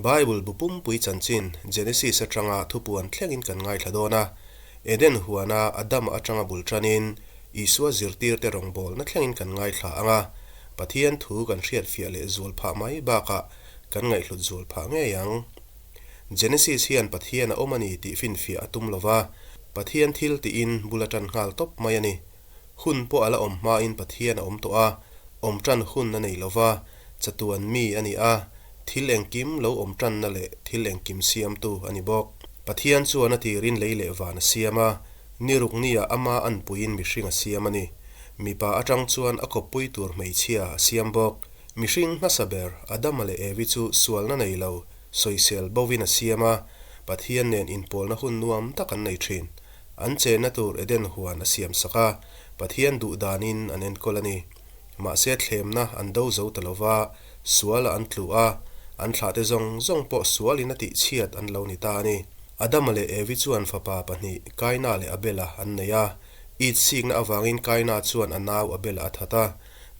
Bible bu pumpui chanchin Genesis atanga thupuan thlengin kan ngaithla dawn a. Eden huana Adama atanga bul tanin Isua zirtirte rawngbawlna thlengin kan ngaithla ang a, Pathian thu kan hriatfiah leh zual phah mai bakah kan ngaihhlut zual phah ngei ang. Genesis hian Pathian a awm a ni tih finfiah a tum lo va, Pathian thil tiin bul a tan nghal tawp mai a ni. Hun pawh a la awm hmain Pathian a awm tawh a, awm tan hun a nei lo va, chatuan mi a ni a, thil engkim lo awm tanna leh thil engkim siamtu a ni bawk. Pathian chuan a tirin lei leh van a siam a, ni ruk nia ama anpuiin mihring a siam a ni. Mipa atang chuan a kawppui tur hmeichhia a siam bawk. Mihring hmasa ber Adama leh Evi chu sualna nei lo, sawisel bovin a siam a, Pathian nen inpawlna hun nuam tak an nei thin. An chenna tur Eden huan a siam sak a, Pathian duh danin an enkawl a ni. Mahse thlemna an do zo ta lo va, sualah an tlu a, an thlahte zawng zawng pawh sualin a tihchhiat an lo ni ta a ni. Adama leh Evi chuan fapa pahnih, Kaina leh Abela an nei a. It sikna avangin Kaina chuan a nau Abela a that a,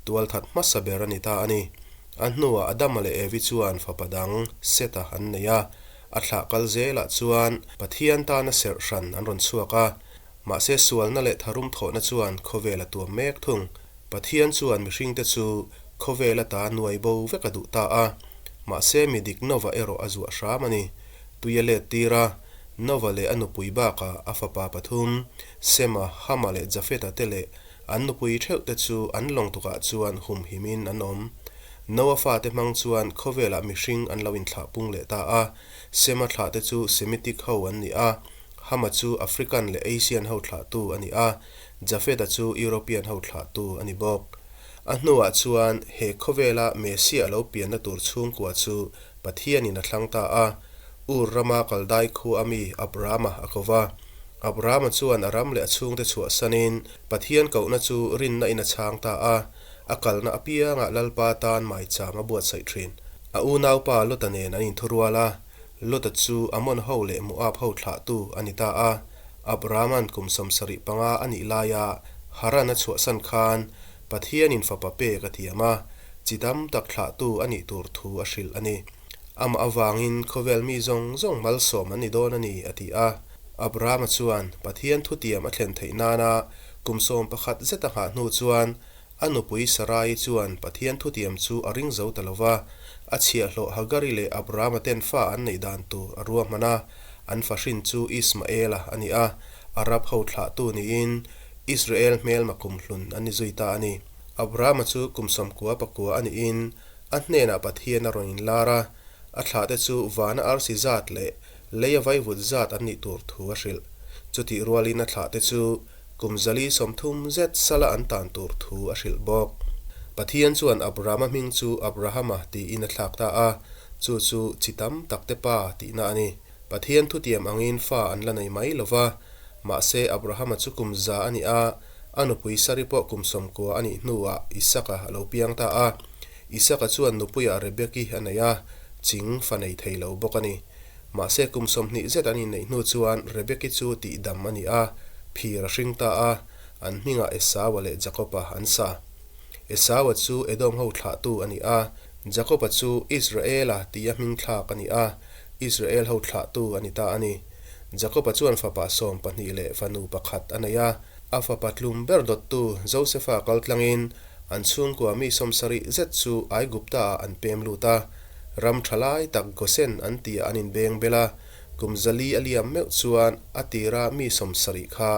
tualthat hmasa ber a ni ta a ni. A hnuah Adama leh Evi chuan fapa dang, Seta an nei a. A thlah kal zelah chuan Pathian tana serh hran an rawn chhuak a, mahse sualna leh tharum thawhna chuan khawvel a tuam mek thung. Pathian chuan mihringte chu khawvel ata nuai bo vek a duh ta a, mahse mi dik Nova erawh a zuah hram a ni. Tui a let tir a, Nova leh a nupui bakah a fapa pathum, Sema, Hama leh Jafeta te leh an nupui theuh te chu an lawng tukah chuan humhimin an awm. Noa fate hmang chuan khawvelah mihring an lo inthlah pung leh ta a, Sema thlahte chu Semitic ho an ni a, Hama chu African leh Asian ho thlahtu a ni a, Jafeta chu European ho thlahtu a ni bawk. A hnuah chuan he khawvela Messiah lo pianna tur chhungkua chu Pathianin a thlang ta a, Ur rama Kaldai khua ami Abrahama a ko va. Abrahama chuan a ram leh a chhungte chhuahsanin Pathian kohna chu rinna in a chhang ta a, A kalna apiangah Lalpa tan maicham a buatsaih thin. A unaupa Lota nen an inthurual a, Lota chu Amon ho leh Moab ho thlahtu a ni ta a. Abrahama'n kum 75 a nih laia Haran a chhuahsan khan Pathianin fapa pek a tiam a, chi tam tak thlahtu a nih tur thu a hrilh a ni. Amah avangin khawvel mi zawng zawng malsawm an ni dawn a ni, a ti a. Abrahama chuan Pathian thutiam a thlen theih nana kum 11 zet a nghah hnu chuan A nupui Sarai chuan Pathian thutiam chu a ring zo ta lo va, a chhiahhlawh Hagari leh Abrahama ten fa an neih dan tur a ruahman a, an fa hrin chu Ismaela a ni a, Arab ho thlahtu niin Israel hmelma kumhlun an ni zui ta a ni. Abrahama chu kum 99 a niin a hnenah Pathian a rawn inlar a, a thlahte chu vana arsi zat leh leia vaivut zat an nih tur thu a hrilh. Chutih rualin a thlahte chu Kum 430 zet sala an tan tur thu a hrilh bawk. Pathian chuan Abrahama hming chu Abrahama tiin a thlak ta a, chu chu chi tam tak te pa tihna a ni. Pathian thutiam angin fa an la nei mai lo va, mahse Abrahama chu kum 100 a ni a, a nupui Sari pawh kum 90 a nih hnuah Isaka a lo piang ta a. Isaka chuan nupuiah Rebeki a nei a, ching fa nei thei lo bawk a ni. Mahse kum 20 zet an inneih hnu chuan Rebeki chu tihdam a ni a, phir a hring ta a, an hmingah Esaua leh Jakoba an sa. Esaua chu Edom ho thlahtu a ni a, Jakoba chu Israela tia hming thlak a ni a, Israel ho thlahtu a ni ta a ni. Jakoba chuan fapa 12 leh fanu pakhat a nei a, a fapa tlum ber dawttu Josefa kaltlangin an chhungkua mi 70 zet chu Aigupta-ah an pem lut a, ram tha lai tak Gosen an tih ah an inbeng bel a, kum 400 a liam meuh chuan a tira mi 70 kha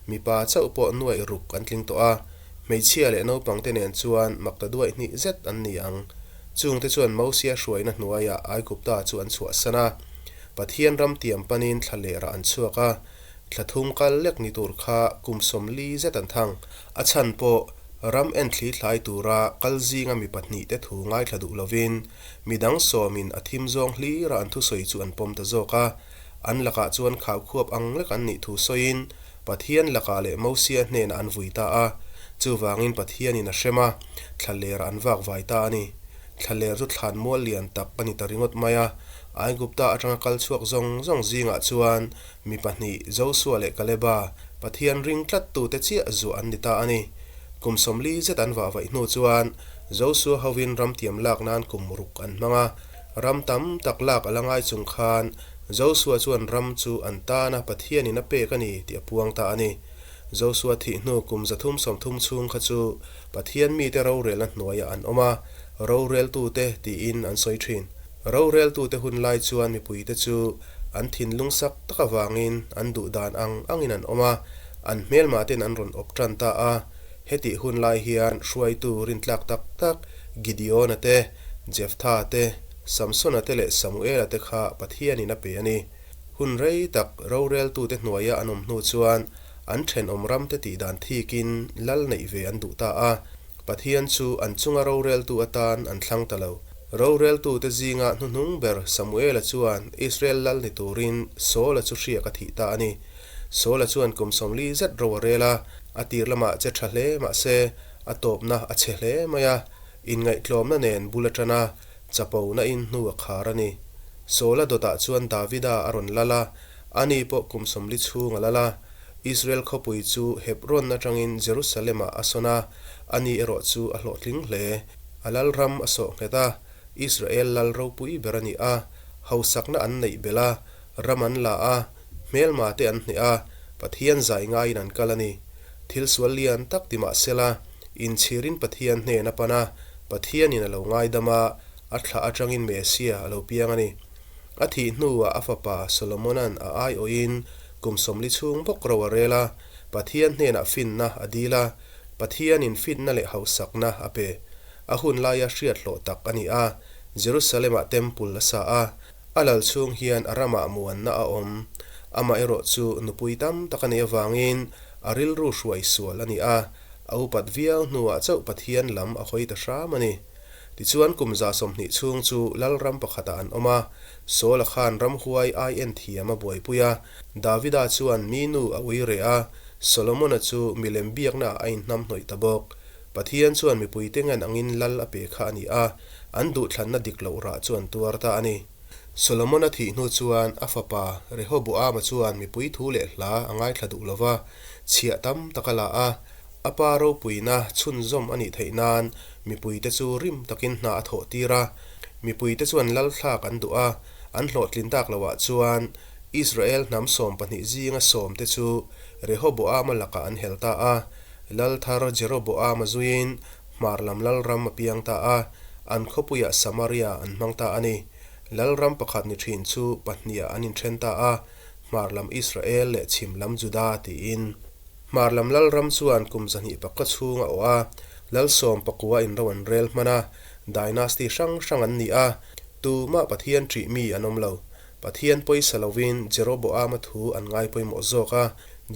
mipa chauh pawh nuaih ruk an tling tawh a, hmeichhia leh naupangte nen chuan makta duaih hnih zet an ni ang. Chungte chuan Mosia hruaina hnuaiah Aigupta chu an chhuahsan a, Pathian ram tiam panin thla lerah an chhuak a, thla thum kal lek ni tur kha kum 40 zet an thang. A chhan pawh ram enthli thlai tura kal zinga mi pahnihte thu ngaithla duh lovin midang sawmin a thim zawng hlira an thusawi chu an pawm ta zawk a. An lakah chuan khaukhuap ang lek an nih thu sawiin Pathian lakah leh Mosia hnenah an vui ta a. Chuvangin Pathianin a hrem a, thlaler an vak vai ta a ni. Thlaler chu thlan mual lian tak a ni ta ringawt mai a. Aigupta atanga kal chhuak zawng zawng zingah chuan Mi pahnih, Josua leh Kaleba, Pathian ring tlattute chiah zuah an ni ta a ni. Kum 40 zet an vah vaih hnu chuan, Josua hovin ramtiam lak nan kum ruk an hmang a. Ram tam tak lak a la ngai chung khan Josua chuan ram chu an tana Pathianin a pek a ni tih a puang ta a ni. Josua thih hnu kum 330 chhung kha chu Pathian mite rorelna hnuaiah an awm a, roreltute tiin an sawi thin. Roreltute hun lai chuan mipuite chu an thinlung sak tak avangin an duh dan ang angin an awm a, an hmelmah ten an rawn awp tan ta a. Hetih hun lai hian hruaitu rintlak tak tak Gideon-a te, Jephthah te, Samson-a te leh Samuel-a te kha Pathianin a pe a ni. Hun rei tak roreltute hnuaia an awm hnu chuan an thenawm ramte tih dan thikin lal neih ve an duh ta a, Pathian chu an chunga roreltu atan an thlang ta lo. Roreltute zinga hnuhnung ber Samuel-a chuan Israel lal ni turin Saul-a chu hriak a thih ta a ni. Saul-a chuan kum 40 zet ro a rel a, a tir lamah che tha hle mah se a tawpna a chhe hle mai a, inngaihtlawmna nen bul a tan a, chapona in hnu a khar a ni. Saul-a dawtah chuan Davida a rawn lal a, ani pawh kum 40 chhung a lal a. Israel khawpui chu Hebron atangin Jerusalem-ah a sawn a, ani erawh chu a hlawhtling hle. A lal ram a sawh nghet a, Israel lal ropui ber a ni a, hausakna an neih belh a, ram an la a, hmelma te an hneh a, Pathian zai ngaiin an kal a ni. Thil sual lian tak ti mah sela, inchhirin Pathian hnen a pan a, Pathianin a lo ngaidam a, a thlah atangin Mesia a lo piang a ni. A thih hnuah a fapa Solomona'n a aiawhin kum 40 chhung bawk ro a rel a, Pathian hnenah finna a dil a, Pathianin finna leh hausakna a pe. A hun laia hriat hlawh tak a ni a, Jerusalem-ah temple a sa a, a lal chhung hian a ramah muanna a awm. Amaherawh chu nupui tam tak a neih avangin a rilru hruai sual a ni a, a upat viau hnuah chauh Pathian lam a hawi ta hram a ni. Tichuan kum 120 chhung chu Lalram pakhatah an awm a, Saul-a khan ramhuai ai en thiam a buaipui a, Davida chuan mi nu a ui reh a, Solomon-a chu milem biaknaah a inhnamhnawih ta bawk. Pathian chuan mipuite ngen angin lal a pe kha a ni a, an duhthlanna dik loh rah chu an tuar ta a ni. Solomon-a thih hnu chuan a fapa Rehoboam-a chuan mipui thu leh hla a ngaithla duh lo va, chhiah tam tak a la a. A pa ropuina chhunzawm a nih theih nan mipuite chu rim takin hna a thawh tir a. Mipuite chuan lal thlak an duh a, an hlawhtlin tak lohah chuan Israel hnam 12 zinga sawmte chu Rehoboam-a lakah an hel ta a. Lal thar Jeroboam-a zuiin hmar lam lalram a piang ta a, an khawpuiah Samaria an hmang ta a ni. Lalram pakhat ni thin chu pahniah an inthen ta a, hmar lam Israel leh chhim lam Juda tiin. Hmar lam lalram chuan kum 204 chhung a awh a, lal 19 inro an rel hman a, dynasty hrang hrang an ni a, tumah Pathian ṭih mi an awm lo. Pathian pawisa lovin Jeroboam-a thu an ngai pawimawh zawk a,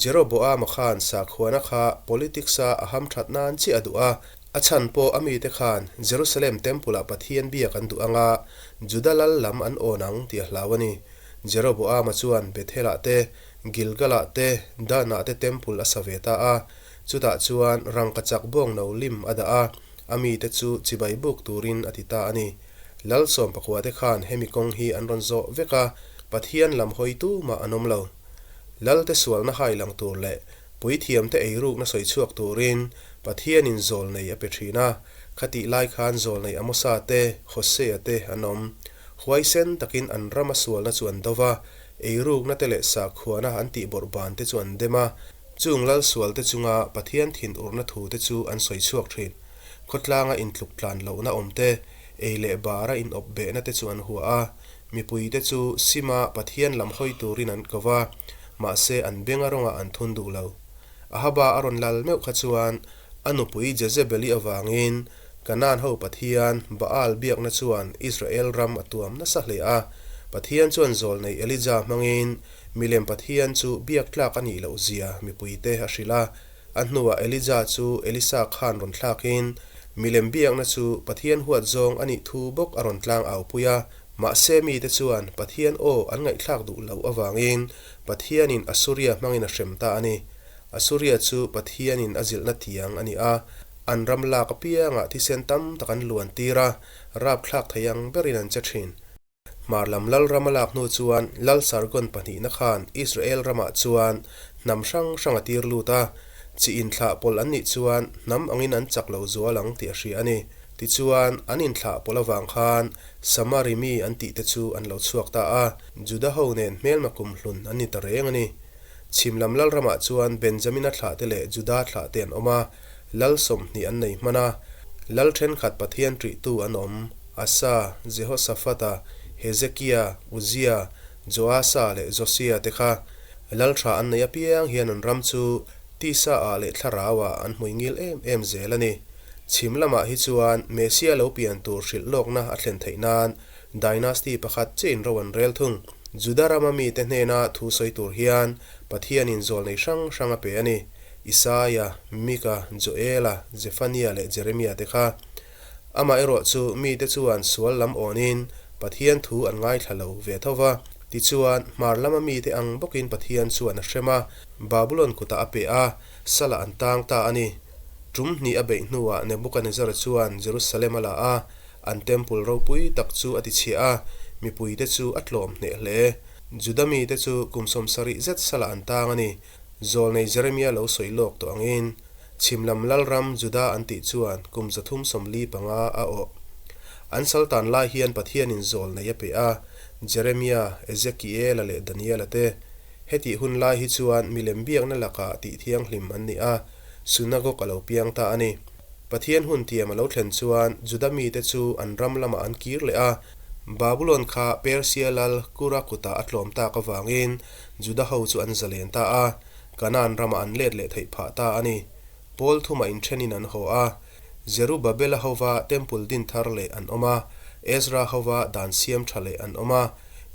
Jeroboam-a khan sakhuana kha politics-a a hamṭhat nan chiah a duh a, a chhan pawh a mite khan Jerusalem Temple-ah Pathian biak an duh anga Juda lal lam an awn ang tih a hlau a ni. Jeroboam-a chuan Bethel-ah te, Gilgal-ah te, Dan-ah te Temple a sa ve ta a, chutah chuan rangkachak bawng no lim a dah a, a mite chu chibai buk turin a ti ta a ni. Lal 19 te khan hemi kawng hi an rawn zawh vek a, Pathian lam hawi tumah an awm lo. Lalte sualna hai lang tur leh puithiamte eirukna sawi chhuak turin Pathianin zawl nei a pe thin a, khatih lai khan zawl nei Amosa te, Hosea te an awm. Huaisen takin an rama sualna chu an do va, eirukna te leh sakhuana an tih bawrh ban te chu an dem a, chung lal sualte chunga Pathian thinurna thu te chu an sawi chhuak thin. Khawtlanga intluk tlan lohna awm te, ei leh bara inawp behna te chu an hua a, mipuite chu sima Pathian lam hawi turin an ko va, mahse an benga rawngah an thun duh lo. Ahaba a rawn lal meuh kha chuan a nupui Jezebeli avangin Kanaan ho Pathian Baal biakna chuan Israel ram a tuam nasa hle a. Pathian chuan zawlnei Elija hmangin milem Pathian chu biak tlak a nih loh zia mipuite a hrilh a. A hnuah Elija chu Elisa khan rawn thlakin milem biakna chu Pathian huat zawng a nih thu bawk a rawn tlang au pui a. Mahse mite chuan Pathian aw an ngaihthlak duh loh avangin Pathianin Asuria hmangin a hrem ta a ni. Asuria chu Pathianin a zilhna tiang a ni a, an ram lak apiangah thisen tam tak an luan tir a, rapthlak thei ang berin an che thin. Hmar lam lal ram a lak hnu chuan Lal Sargon pahnihna khan Israel ramah chuan hnam hrang hrang a tir lut a, chi inthlah pawlh an nih chuan hnam angin an chak lo zual ang tih a hria a ni. Tichuan, an inthlah pawlh avang khan Samari mi an tihte chu an lo chhuak ta a, Juda ho nen hmelma kumhlun an ni ta reng a ni. Chhim lam lalramah chuan Benjamina thlahte leh Juda thlahte an awm a, lal 20 an nei hman a. Lal thenkhat Pathian ṭihtu an awm, Asa, Jehoshaphat-a, Hezekia, Uzia, Joasa leh Josia te kha. Lal ṭha an nei apiang hian an ram chu tisa-ah leh thlarau-ah an hmui ngil em em zel a ni. Chhim lamah hi chuan Messia lo pian tur hrilh lawkna a thlen theih nan dynasty pakhat chiahin ro an rel thung. Juda rama mite hnena thu sawi tur hian Pathianin zawl nei hrang hrang a pe a ni. Isaia, Mika, Joela, Zephania leh Jeremia te kha. Amaherawh chu mite chuan sual lam awnin Pathian thu an ngaithla lo ve tho va. Tichuan, hmar lama mite ang bawkin Pathian chuan a hrem a, Babulon kutah a pe a, salah an tang ta a ni. Tum hnih a beih hnuah Nebukanezzar chuan Jerusalem a la a, an temple ropui tak chu a tichhiah a, mipuite chu a tlawm hneh hle. Juda mite chu kum 70 zet salah an tang a ni. Zawlnei Jeremia lo sawi lawk tawh angin, chhim lam lalram Juda an tih chuan kum 345 a awh. An saltan lai hian Pathianin zawlnei a pe a, Jeremia, Ezekiela leh Daniela te. Hetih hun lai hi chuan milem biakna lakah tih thianghlim an ni a, Sunagog a lo piang ta a ni. Pathian hun tiam a lo thlen chuan Juda mite chu an ram lamah an kir leh a, Babulon kha Persia lal Kura kutah a tlawm tak avangin Juda ho chu an zalen ta a, Kanaan ramah an let leh theih phah ta a ni. Pawl thumah inthenin an haw a, Zerubabela hova Temple din thar leh an awm a, Ezra hova dan siam tha leh an awm a,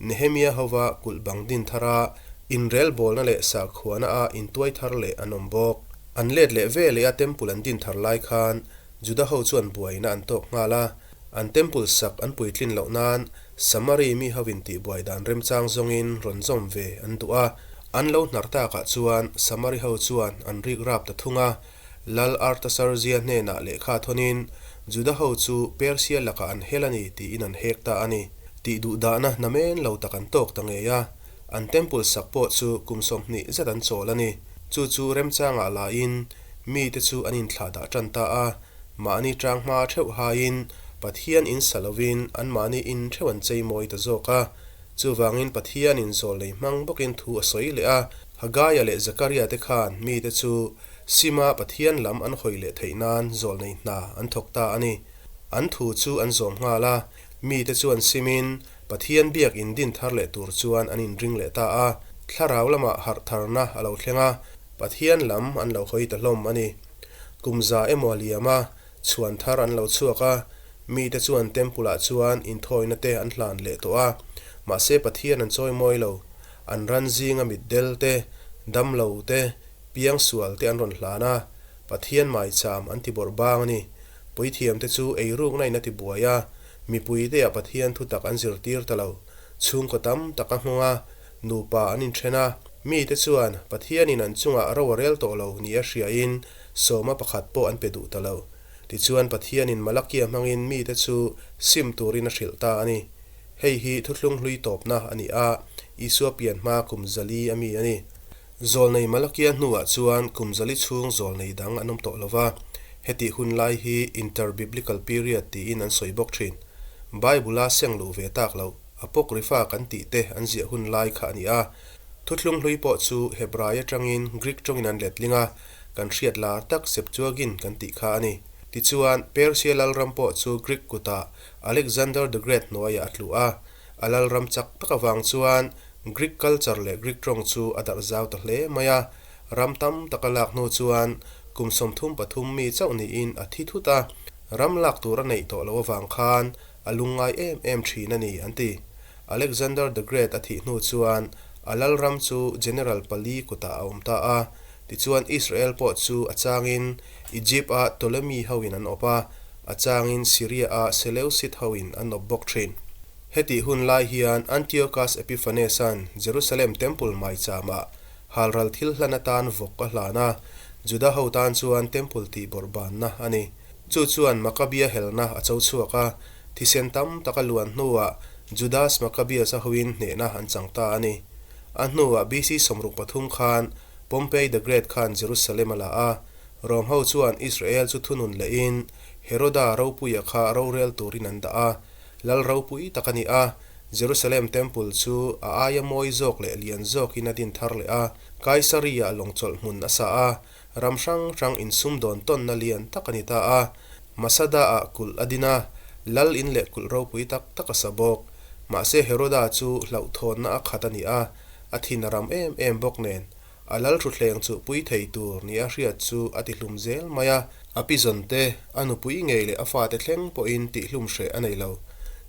Nehemia hova kulh bang din thar a, inrelbawlna leh sakhuana a intuai thar leh an awm bawk. An let leh ve leh a Temple an din thar lai khan Juda ho chuan buaina an tawk nghal a, an Temple sak an puitlin loh nan Samari mi ho in tihbuai dan remchang zawngin rawn zawm ve an duh a, an lo hnar takah chuan Samari ho chuan an rik rap ta thung a, Lal Artasarzia hnenah lehkha thawnin Juda ho chu Persia lakah an hel a ni tiin an hek ta a ni. Tih duhdahna namen lo tak an tawk ta ngei a, an Temple sak pawh chu kum 20 zet an chawl a ni. Chu chu remchangah laiin mite chu an inthlah dah tan ta a, mahni tang hma theuh haiin Pathian in sa lovin anmahni in theuh an chei mawi ta zawk a. Chuvangin Pathianin zawl nei hmang bawkin thu a sawi leh a, Hagaia leh Zakaria te khan mite chu Sima Pathian lam an hawi leh theih nan zawl nei hna an thawk ta a ni. An thu chu an zawm nghal a, mite chuan simin Pathian biak in din thar leh tur chuan an inring leh ta a, thlarau lamah harh tharna a lo thleng a, Pathian lam an lo hawi ta hlawm a ni. Kum za emaw a liam a, chhuan thar an lo chhuak a, mite chuan Temple ah chuan inthawina te an hlan leh tawh a, mahse Pathian an chawi mawi lo. An ran zinga mitdel te, damlo te, piangsual te an rawn hlan a, Pathian maicham an ti bawrh bang a ni. Puithiam te chu eirukna in a ti buai a, mipui te ah Pathian thutak an zirtir ta lo. Chhungkaw tam tak a nghawng a, nupa an inthen a, mite chuan Pathianin an chungah ro a rel tawh lo nia hriain sawma pakhat pawh an pe duh ta lo. Tichuan Pathianin Malakia hmangin mite chu sim turin a hrilh ta a ni. Hei hi thuthlung hlui tawpna a ni a, Isua pian hma kum 400 a mi a ni. Zawlnei Malakia hnuah chuan kum 400 chhung zawlnei dang an awm tawh lo va, hetih hun lai hi Interbiblical Period tiin an sawi bawk thin. Bible-a seng luh ve tak loh, Apocrypha kan tih te an ziah hun lai kha a ni a. Thuthlung hlui pawh chu Hebrai atangin Greek tawngin an letling a, kan hriat lar tak Septuagint kan tih kha a ni. Tichuan, Persia lalram pawh chu Greek kutah Alexander the Great hnuaiah a tlu a, a lalram chak tak avang chuan Greek culture leh Greek tawng chu a darh zau ta hle mai a. Ram tam taka lak hnu chuan kum 33 mi chauh niin a thi thut a, ram lak tur a neih tawh loh avang khan a lungngai em em thin a ni an ti. Alexander the Great a thih hnu chuan a lalram chu General pali kutah a awm ta a, tichuan Israel pawh chu a changin Egypt-a Ptolemy hoin an awp a, a changin Syria-a Seleucid hoin an awp bawk thin. Hetih hun lai hian Antiochus Epiphanes-a'n Jerusalem Temple maichama halral thil hlan atan vawk a hlan a, Juda ho tan chuan Temple tih bawrh banna a ni. Chu chuan Maccabea helna a cho chhuak a, thisen tam tak a luan hnuah Judas Maccabeus-a hoin hnehna an chang ta a ni. A hnuah BC 63 khan Pompey the Great khan Jerusalem a la a, Rom ho chuan Israel chu thunun lehin. Heroda ropuia kha rorel turin an dah a, lal ropui tak a ni a. Jerusalem Temple chu a aia mawi zawk leh lian zawkin a din thar leh a, Kaisaria lawngchawlh hmun a sa a, ram hrang hrang insumdawn tawnna lian tak a ni ta a. Masada-ah kulh a din a, lal in leh kulh ropui tak tak a sa bawk. Mahse Heroda chu hlauhthawnna a khat a ni a, a thin a ram em em bawk nen, A lal thutthleng chu pui thei tur nia hriat chu a tihlum zel mai a, a pizawn te, a nupui ngei leh a fate thleng pawhin tihlum hreh a nei lo.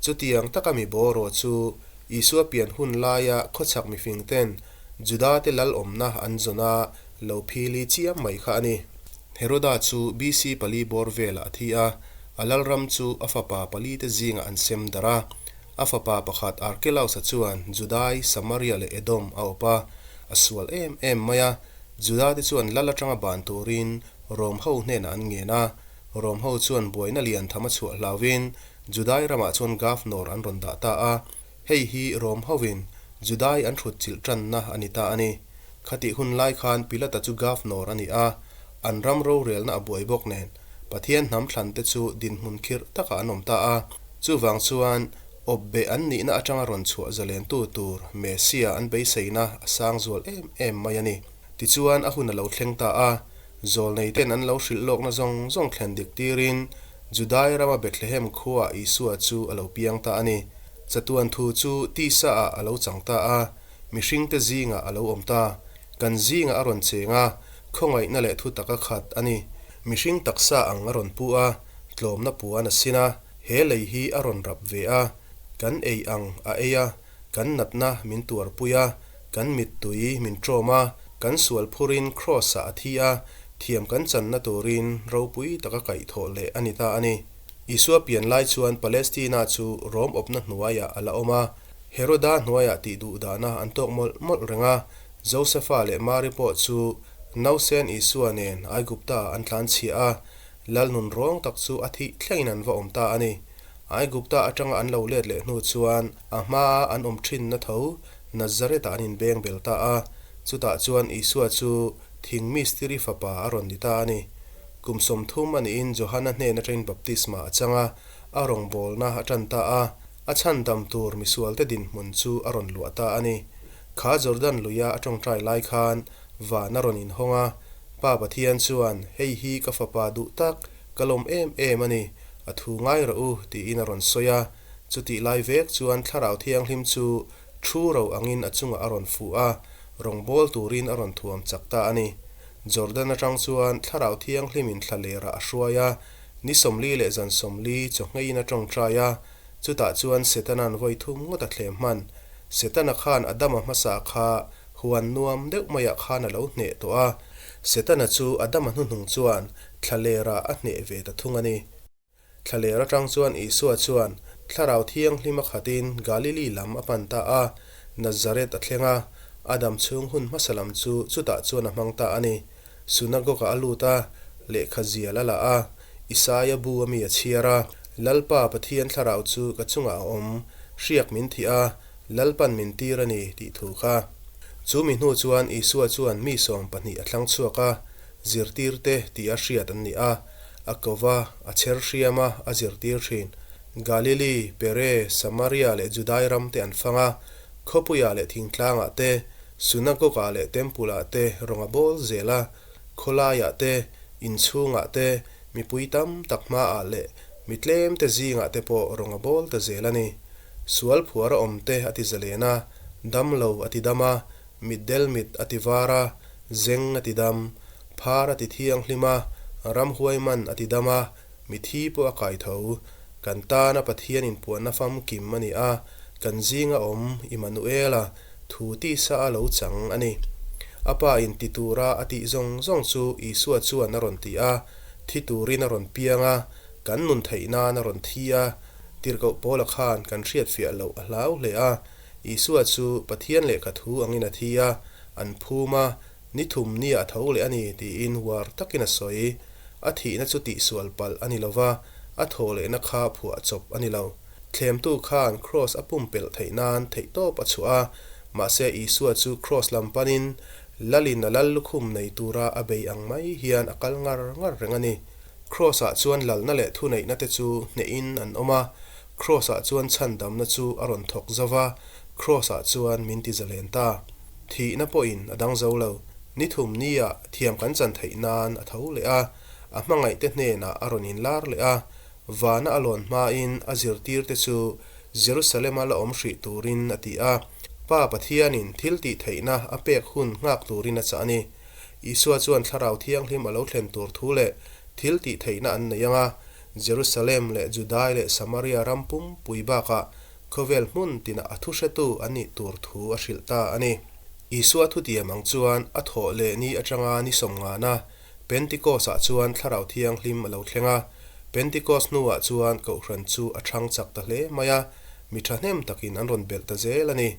Chutiang taka mi bawraw chu Isua pian hun laia khawchhak mifing ten Juda te lal awmna an zawn a lo phili chiam mai kha a ni. Heroda chu BC pali bawr velah a thi a, a lalram chu a fapa pali te zingah an sem darh a. A fapa pakhat Arkelaus-a chuan Judai, Samaria leh Edom a awp a, a sual em em mai a. Juda-te chuan lal atanga ban turin Rom ho hnenah an ngen a. Rom ho chuan buaina lian tham a chhuah hlauhin Judai ramah chuan Governor an rawn dah ta a. Hei hi Rom hovin Judai an thut chilh tanna a ni ta a ni. Khatih hun lai khan Pilata chu Governor a ni a, an ram rorelna a buai bawk nen Pathian hnam thlante chu dinhmun khirh takah an awm ta a. Chuvang chuan, awpbeh an nihna atanga rawn chhuah zalentu tur Messia an beiseina a sang zual em em mai a ni. Tichuan, a hun a lo thleng ta a, zawlneiten an lo hrilh lawkna zawng zawng thlen dik tirin Judai rama Bethlehem khuaah Isua chu a lo piang ta a ni. Chatuan thu chu tisa ah a lo chang ta a, mihringte zingah a lo awm ta. Kan zingah a rawn cheng a, khawngaihna leh thutak a khat a ni. Mihring taksa ang a rawn pu a, tlawmna puan a sin a, he lei hi a rawn rap ve a, kan ei ang a ei a, kan natna min tuarpui a, kan mittui min ṭawm a, kan sual phurin Kraws-ah a thi a, thiam kan channa turin ropui taka kaihthawh leh a ni ta a ni. Isua pian lai chuan Palestina chu Rom awpna hnuaiah a la awm a, Heroda hnuaiah tih duh dahna an tawk mawlh mawlh reng a, Josefa leh Mari pawh chu nausen Isua nen Aigupta-ah an tlanchhiah a, Lal nun rawng tak chu a thih thlengin an va awm ta a ni. Aigupta atanga an lo let leh hnu chuan a hmaa an awm thinna tho Nazareth-ah an inbeng bel ta a, chutah chuan Isua chu thing mistiri fapa a rawn ni ta a ni. Kum 30 a nihin Johana hnen atangin baptisma a chang a, a rawngbawlna a tan ta a, a chhandam tur misualte dinhmun chu a rawn luah ta a ni. Kha Jordan luia a tawngtai lai khan van a rawn inhawng a, Pa Pathian chuan, Hei hi ka fapa duh tak, ka lawm em em a ni, a thu ngai rawh u, tiin a rawn sawi a. Chutih lai vek chuan Thlarau Thianghlim chu thu ro angin a chungah a rawn fuh a, rawngbâwl turin a rawn thuam chak ta a ni. Jordan atang chuan Thlarau Thianghlimin thla lerah a hruai a, ni 40 leh zan 40 chawhngeiin a tawngtai a, chutah chuan Setana'n vawi thum ngawt a thlem hman. Setana khan Adama hmasa kha Huan nuam deuh maiah khan a lo hneh tawh a, Setana chu Adama hnuhnung chuan thlalerah a hneh ve ta thung a ni. Thlaler atang chuan Isua chuan Thlarau Thianghlim a khatin Galili lam a pan ta a, Nazareth a thleng a, a dam chhung hun hmasa lam chu chutah chuan a hmang ta a ni. Synagogue-ah a lut a, lehkha zial a la a, Isaia bu a mi a chhiar a, Lalpa Pathian Thlarau chu ka chungah a awm, hriak min thih a, Lalpan min tir a ni, tih thu kha. Chu mi hnu chuan Isua chuan mi 12 a thlang chhuak a, zirtirte tih a hriat an ni a, a ko va, a chher hriam a, a zirtir thin. Galili, Pere, Samaria leh Judai ram te an fang a, khawpuiah leh thingtlangah te, sunagog-ah leh temple-ah te rawng a bawl zel a, khawlaiah te, inchhungah te, mipui tam tak hmaah leh mi tlemte zingah te pawh rawng a bawl ta zel a ni. Sual phuar a awm te a ti zalen a, dam lo a ti dam a, mitdel mit a ti var a, zeng a ti dam, phar a ti thianghlim a, ramhuai man a ti dam a, mithi pawh a kai tho. Kan tana Pathian inpuanna famkim a ni a, kan zinga awm Immanuela thu tisa a lo chang a ni. A pa in ti tura a tih zawng zawng chu Isua chuan a rawn ti a, thi turin a rawn piang a, kan nun theih nan a rawn thi a, Tirhkoh Paula khan kan hriatfiah loh a hlau hle a. Isua chu Pathian lehkha thu angin a thi a, an phum a, ni thum nia a tho leh a ni tiin uar takin a sawi. A thihna chu tihsual palh a ni lo va, a thaw lehna kha phuah chawp a ni lo. Thlemtu khan Kraws a pumpelh theih nan theihtawp a chhuah a, mahse Isua chu Kraws lam panin Lalin a lal lukhum nei tura a bei ang mai hian a kal ngar ngar reng a ni. Kraws-ah chuan lalna leh thuneihna te chu hnehin an awm a, Kraws-ah chuan chhandamna chu a rawn thawk zo va, Kraws-ah chuan min ti zalen ta. Thihna pawhin a dang zo lo. Ni thum nia thiam kan chan theih nan a tho leh a, a hmangaihte hnenah a rawn inlar leh a, vana a lawn hmain a zirtirte chu Jerusalem-a la awm hrih turin a ti a, Pa Pathianin thil tih theihna a pek hun nghak turin a chah a ni. Isua chuan Thlarau Thianghlim a lo thlen tur thu leh thil tih theihna an nei ang a, Jerusalem leh Judai leh Samaria ram pumpui bakah khawvel hmun tinah a thuhretu an nih tur thu a hrilh ta a ni. Isua thutiam ang chuan a thawh leh ni atanga ni sawmngana Pentikos-ah chuan Thlarau Thianghlim a lo thleng a. Pentikos hnuah chuan Kohhran chu a chhang chak ta hle mai a, mi thahnem takin an rawn belh ta zel a ni.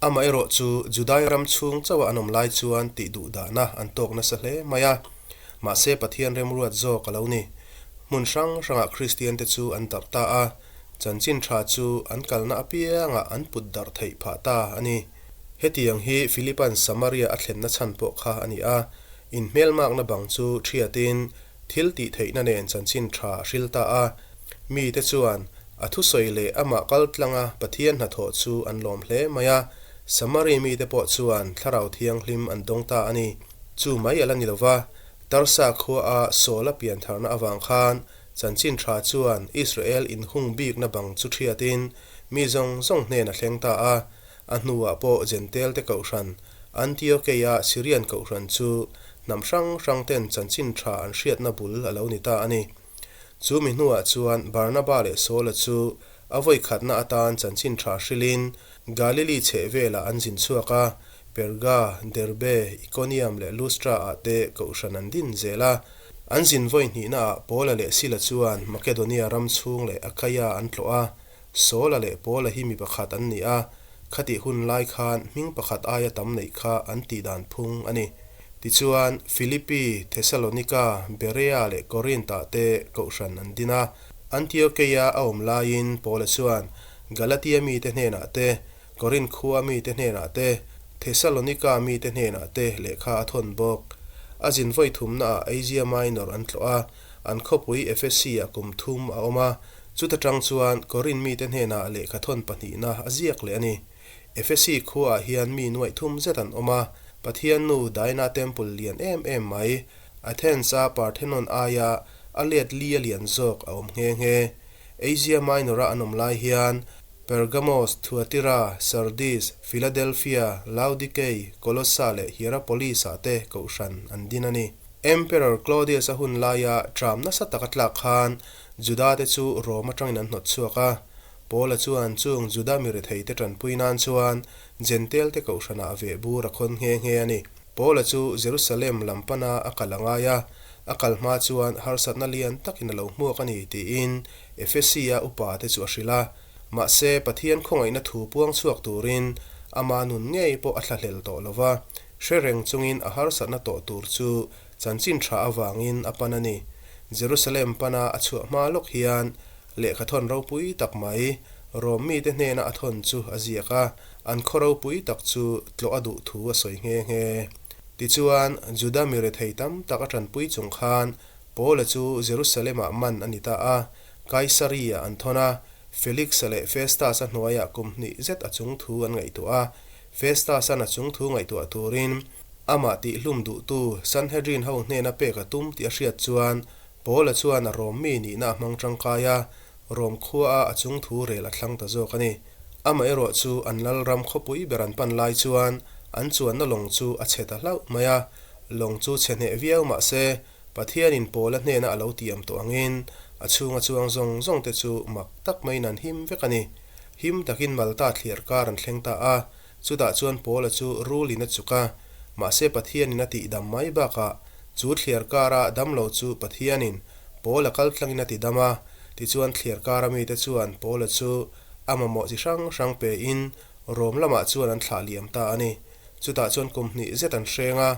Amaherawh chu Judai ram chhung chauha an awm lai chuan tih duh dahna an tawk nasa hle mai a. Mahse Pathian remruat zawk a lo ni. Hmun hrang hrangah Kristiante chu an darh ta a, chanchin tha chu an kalna apiangah an put darh theih phah ta a ni. Hetiang hi Philipa'n Samaria a thlenna chhan pawh kha a ni a, inhmelmakna bang chu thiatin thil tih theihna nen chanchin tha a hril ta a. Mite chuan a thusawi leh amah kal tlanga Pathian hnathawh chu an lawm hle mai a, Samari mite pawh chuan Thlarau Thianghlim an dawng ta a ni. Chu mai a la ni lova, Tarsa khuaa Saula piantharna avang khan chanchin tha chuan Israel inhung bikna bang chu thiatin mi zawng zawng hnen a thleng ta a. A hnuah pawh Jentail-te kohhran, Antiokeia Syrian kohhran chu hnam hrang hrangten chanchin tha an hriatna bul a lo ni ta a ni. Chu mi hnuah chuan Barnaba leh Saula chu a vawi khatna atan chanchin tha hrilhin Galili chheh velah an zin chhuak a, Perga, Derbe, Ikonium leh Lustra-ah te kohhran an din zel a. An zin vawi hnihnaah Paula leh Sila chuan Makedonia ram chhung leh Akaia an tlawh a, Saula leh Paula hi mi pakhat an ni a, khatih hun lai khan hming pakhat aia tam neih kha an tih dan phung a ni. Tichuan, Philippi, Thessalonika, Berea leh Korinth-ah te kohhran an din a. Antiokeia a awm laiin Paula chuan Galatia mite hnenah te, Korinth khua mite hnenah te, Thessalonika mite hnenah te lehkha a thawn bawk. A zin vawi thumnaah Asia Minor an tlawh a, an khawpui Ephesi-ah kum thum a awm a. Chuta tang chuan Korinth mite hnenah lehkha thawn pahnihna a ziak leh a ni. Ephesi khuaah hian mi nuaih thum zet an awm a, Pathian nu Diana Temple lian em em mai, Athens-a Parthenon aia a let li a lian zawk a awm nghe nghe. Asia Minor-a an awm lai hian Pergamos, Thuatira, Sardis, Philadelphia, Laodikei, Kolossa leh Hierapolis-ah te kohhran an din a ni. Emperor Claudius-a hun laia tram nasa taka tlak khan Juda-te chu Rom atangin an hnawt chhuak a. Paula chuan chung Juda mi retheite tanpui nan chuan Jentail-te kohhranah veh bur a khawn nghe nghe a ni. Paula chu Jerusalem lam pana a kal a ngai a, a kal hma chuan harsatna lian takin a lo hmuak a ni tiin Efesia upate chu a hrilh a. Mahse, Pathian khawngaihna thu puang chhuak turin ama nun ngei pawh a thlahlel tawh lo va, hre reng chungin a harsatna tawh tur chu Chanchin tha avangin a pan a ni. Jerusalem pana a chhuah hma lawk hian lehkha thawn ropui tak mai, Rom mite hnena a thawn chu a ziak a, an khaw ropui tak chu tlawh a duh thu a sawi nghe nghe. Tichuan, Juda mi rethei tam tak a tanpui chung khan Paula chu Jerusalem-ah man a ni ta a, Kaisaria an thawn a, Felix-a leh Festus-a hnuaiah kum hnih zet a chung thu an ngaihtuah a, Festus-a'n a chung thu ngaihtuah turin Amah tihhlum duhtu Sanhedrin ho hnena pek a tum tih a hriat chuan Paula chuan a Rom mi nihna a hmang tangkai a, Rom khuaa a chung thu rel a thlang ta zawk a ni. Amaherawh chu an lalram khawpui ber an pan lai chuan an chuanna lawng chu a chhe ta hlauh mai a, lawng chu chhe hneh viau mah se Pathianin Paula hnena a lo tiam tawh angin a chhunga chuang zawng zawng te chu mak tak maiin an him vek a ni. Him takin Malta thliar kar an thleng ta a, Chutah chuan Paula chu rulin a chuk a, mahse Pathianin a tihdam mai bakah chu thliar kara damlo chu Pathianin Paula kal tlangin a tidam a, tichuan thliar kara mite chuan Paula chu a mamawh chi hrang hrang pein Rom lamah chuan an thlah liam ta a ni. Chutah chuan kum hnih zet an hreng a,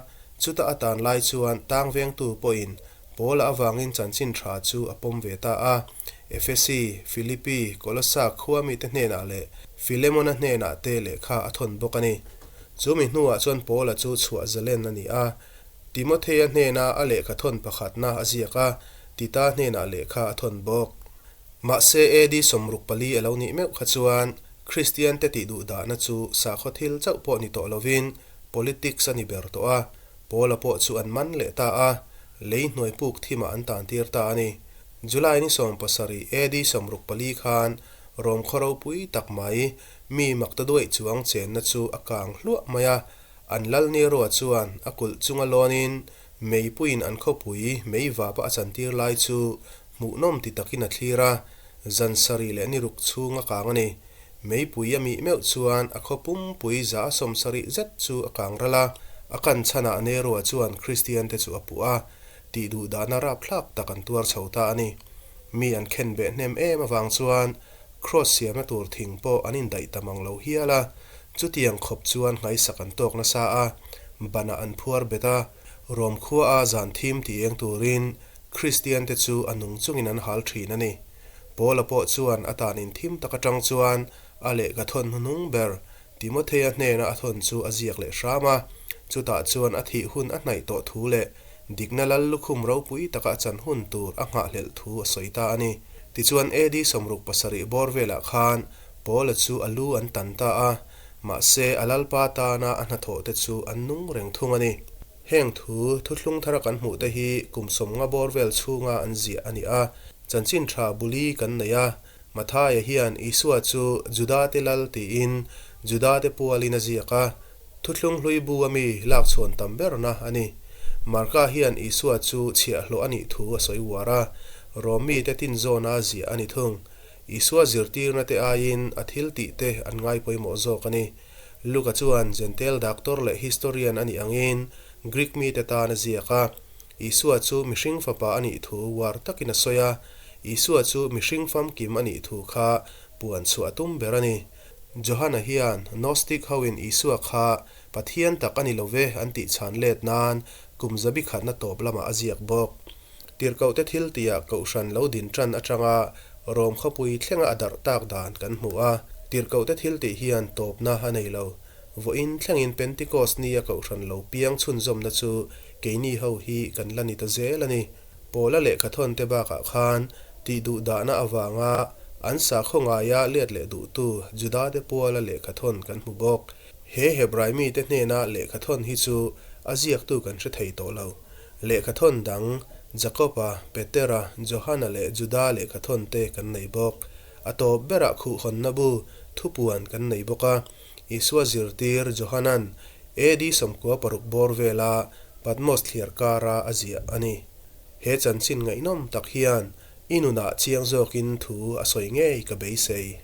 chuta a tan lai chuan tang vengtu pawhin Paula avangin chanchin tha chu a pawm ve ta a. Efesi, Philippi, Kolossa khua mite hnenah leh Philemona hnenah te lehkha a thawn bawk a ni. Chu mi hnuah chuan Paula chu chhuah zalen a ni a. Timothea hnena a lehkha thawn pakhatna a ziak a. Tita hnenah lehkha a thawn bawk. Mahse AD 64 a lo nih meuh kha chuan Kristiante tih duh dahna chu sakhaw thil chauh pawh ni tawh lovin politics a ni ber tawh a, Paula pawh chu an man leh ta a, lei hnuai puk thimah an tantir ta a ni. July ni 17 AD 64 khan Rom khaw ropui tak mai, mi makta duaih chuang chenna chu a kang hluah mai a, an lal Nero-a chuan a kulh chunga lawnin meipuiin an khawpui mei vapa a chantir lai chu hmuhnawm ti takin a thlir a, zan sarih leh ni ruk chhung a kang a ni. Meipui a mih meuh chuan a khaw pumpui za a 70 zet chu a kang ral a, a kan chhanah Nero-a chuan Kristiante chu a puh a, tih duh dahna rapthlak tak an tuar chho ta a ni. Mi an khen beh hnem em avang chuan Kraws siamna tur thing pawh an indaih ta mang lo hial a, chutiang khawp chuan nghaisak an tawk nasa a, banah an phuar bet a, Rom khua a zan thim ti eng turin Kristiante chu a nung chungin an hal thin a ni. Paula pawh chuan a tan inthim tak atang chuan a lehkha thawn hnuhnung ber Timothea hnena a thawn chu a ziak leh hram a, chutah chuan a thih hun a hnaih tawh thu leh dikna lal lukhum ropui taka a chan hun tur a nghahhlelh thu a sawi ta a ni. Tichuan AD 67 bawr velah khan Paula chu a lu an tan ta a, mahse a lalpa tana a hnathawhte chu an nung reng thung a ni. Heng thu, thuthlung thara kan hmuhte hi kum 50 bawr vel chhunga an ziah a ni a, chanchin tha buli kan nei a, Mathaia hian Isua chu Judate lal tiin Judate pualin a ziak a, thuthlung hlui bu a mi lakchhuan tam berna a ni. Marka hian Isua chu chhiahhlawh a nih thu a sawi uar a, Rom mite tinzawna a ziah a ni thung. Isua zirtirna te aiin a thil tih te an ngai pawimawh zawk a ni. Luka chuan Jentail doctor leh historian a nih angin Greek mite tan a ziak a, Isua chu mihring fapa a nih thu uar takin a sawi a, Isua chu mihring famkim a nih thu kha puan chhuah a tum ber a ni. Johana hian Gnostic hoin Isua kha Pathian tak a ni lo ve an tih chhan let nan kum zabi khatna tawp lamah a ziak bawk. Tirhkohte thil tihah Kohhran lo din tan atanga Rom khawpui thlenga a darh tak dan kan hmu a, Tirhkohte thil tih hian tawpna a nei lo. Vawiin thlengin Pentecost nia Kohhran lo piang chhunzawmna chu keini ho hi kan la ni ta zel a ni. Paula lehkha thawn te bakah khan tih duh dahna avanga an sakhaw ngaia let leh duhtu Judate puala lehkha thawn kan hmu bawk. He Hebrai mite hnena lehkha thawn hi chu a ziaktu kan hre thei tawh lo. Lehkha thawn dang Jakoba, Petera, Johana leh Juda lehkha thawn te kan nei bawk. A tawp berah khuhhawnna bu thupuan kan nei bawk a. Isua zirtir Johanan AD 96 bawr vela Patmos thliar kara a ziah a ni. He chanchin ngaihnawm tak hian i nunah chiang zawkin thu a sawi ngei ka beisei.